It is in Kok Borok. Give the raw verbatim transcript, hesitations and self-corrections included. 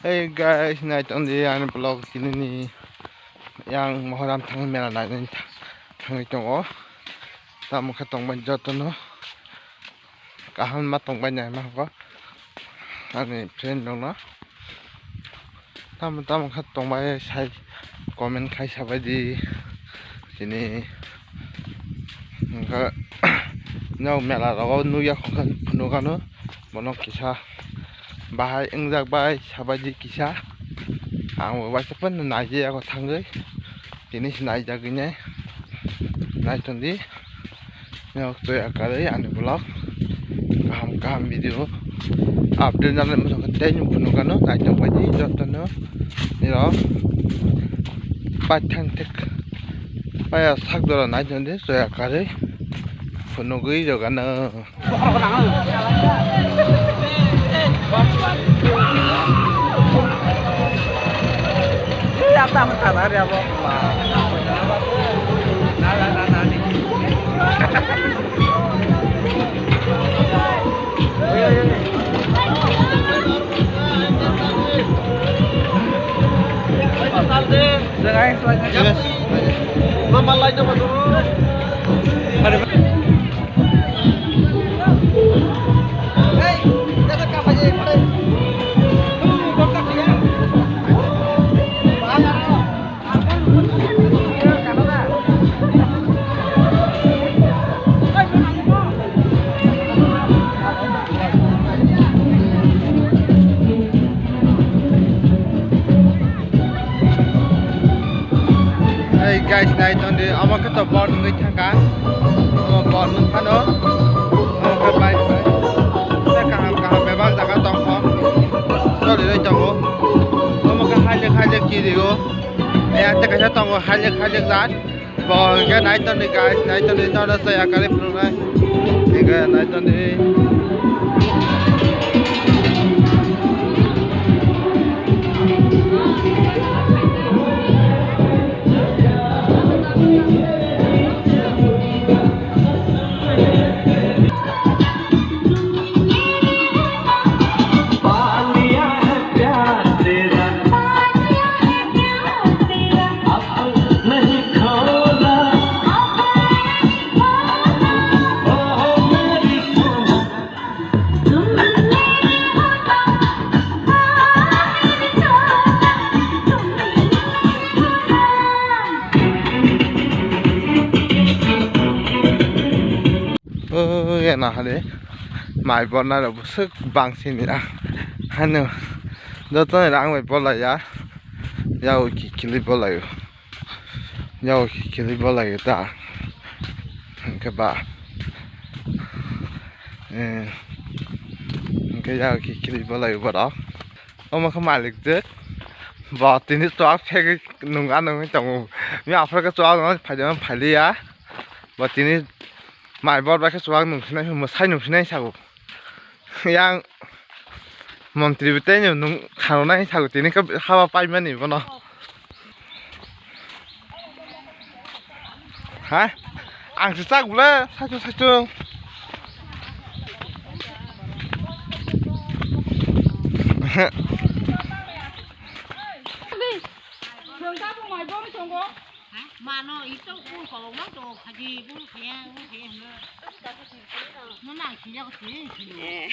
Hey guys, nai tong di ani vlog tini ni yang Mohoram thang mela nai nai thangwi tongo. Tamo khe tong bai joto no kaham ma tong bai nai ma ko ani friend rok no. Tamo tamo khe tong bai sai comment khai sa bai di tini. Hwnkhe nok mela rogo nukya hwnkhe phunukano bono kisa bahai wngjak bai sabaidi kisa. Ang bo waisa phano naijak o thangwi tini se naijagwi nai naitongdi. Nok toya karwi ani vlog kaham kaham video update nang muchung khe tei phunukano naitong baidi jotono nirok paithang thik. Paya sak jora nai jodi soya karwi phunugwi jogano. Hey guys, nai tongdi, omo khe to bor nungwi thangkha. Omo bor nung phano. Omo khe bai bai. Tei kaham kaham bebak jaga tongkho. Choli rwi tongo. Omo khe hailik hailik kirio. Ayang tei kaisa tongo hailik hailik jat. Bo hwnkhe nai tongdi guys, nai tongdi, tongdi, tei akari phunuknai. Hwnkhe nai tongdi. O ya nahale mai borna rok bwswk bangsini ah. Hano joto ni rang bai bolai ya. Yao ki kili bolai o. Yao ki kili bolai o ta. Hwnkhe ba. Eh. Hwnkhe yao ki kili bolai o borok. Omo khe malik je. Bo tini chuak phegwi nung anw wngwi tongo. Bini aphuru khe chuak no phaidi phai liya. Bo tini mai bor bai khe chuak nung sinai, mwsai nung sinai sago. Yang montri bo tei nung khanw nai sago tini khe haba paimani bono. Ha? Ang se chak bole, saichung, saichung. Mano, ito, ko, ko, ma, to, khaji, bu, khaya, bu, khaya, no. No, na, khaya, ko, khaya, khaya. Eh.